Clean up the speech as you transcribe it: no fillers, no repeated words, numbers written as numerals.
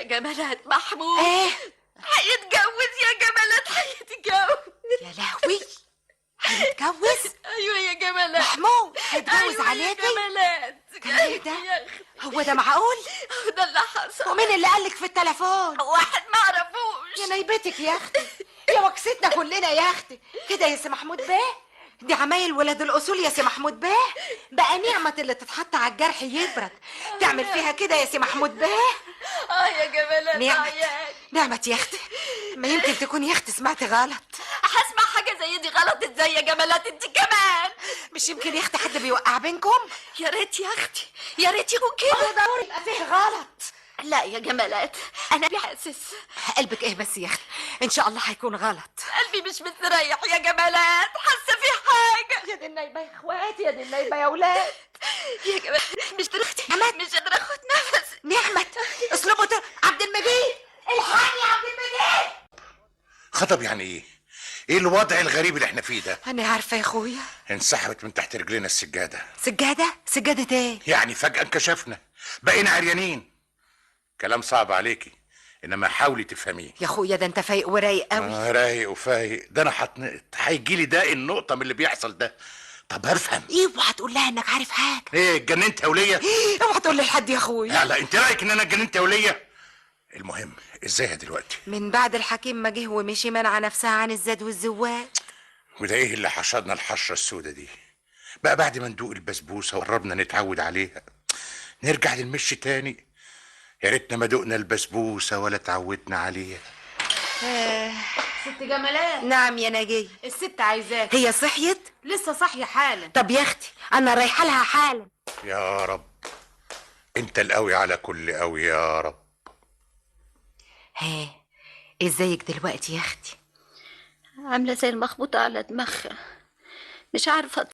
يا جمالات، محمود ايه؟ هيتجوز يا جمالات، هيتجوز. يا لهوي، هيتجوز؟ ايوه يا جمالات. محمود هيتجوز؟ أيوة عليكي يا جمالات. كان ده؟ يا أختي. هو ده معقول؟ ده اللي حصل. ومين اللي قالك في التليفون؟ واحد ما اعرفوش. يا نيبتك يا اختي، يا وكستنا كلنا يا اختي. كده يا سي محمود بيه؟ دي عمايل ولاد الاصول يا سي محمود بيه. بقى نعمة اللي تتحط على الجرح يبرد، تعمل فيها كده يا سي محمود بيه؟ اه يا جمالات. نعمة. عيال. نعمة يا اختي، ما يمكن تكون يا اختي سمعتي غلط. هسمع حاجة زي دي غلط ازاي يا جمالات؟ انت كمان. مش يمكن يا اختي حد بيوقع بينكم؟ يا ريت يا اختي، يا ريت يكون كده. ضروري يبقى فيه غلط. لا يا جمالات، انا حاسس. قلبك ايه بس يا اختي؟ ان شاء الله هيكون غلط. قلبي مش مستريح يا جمالات، حاسه في حاجة. يا دي النايبه يا اخواتي، يا دي النايبه يا ولاد. يا جمالات مش قادرة، نعمت. مش قادرة اخد نفسي. نعمة، اسلوبه عبد المجيد، الحقني يا عبد المجيد. خطب يعني ايه؟ ايه الوضع الغريب اللي احنا فيه ده؟ انا عارفه يا اخويا. انسحبت من تحت رجلينا السجادة. سجادة؟ سجادة ايه؟ يعني فجاة انكشفنا، بقينا عريانين. كلام صعب عليكي، انما حاولي تفهميه. يا اخويا ده انت فايق ورايق قوي. آه رايق وفايق، ده انا هتنقط، هيجي لي ده النقطة من اللي بيحصل ده. طب افهم. اوعى تقول لها انك عارف حاجة. ايه، اتجننت يا وليه؟ اوعى تقول لحد يا اخويا. لا لا، انت رايك ان انا اتجننت يا وليه؟ المهم ازاي دلوقتي؟ من بعد الحكيم ما جه ومشي منع نفسها عن الزاد والزواد. وده ايه اللي حشرنا الحشرة السودة دي؟ بقى بعد ما ندوق البسبوسه وقربنا نتعود عليها نرجع للمش تاني. يا ريتنا ما دقنا البسبوسه ولا اتعودنا عليها. ست جمالات. نعم يا نجيه. الست عايزاك. هي صحيت؟ لسه صاحية حالا. طب يا اختي انا رايحة لها حالا. يا رب انت القوي على كل قوي يا رب. ها، ازيك دلوقتي يا اختي؟ عامله زي المخبوطه على دماغها، مش عارفه.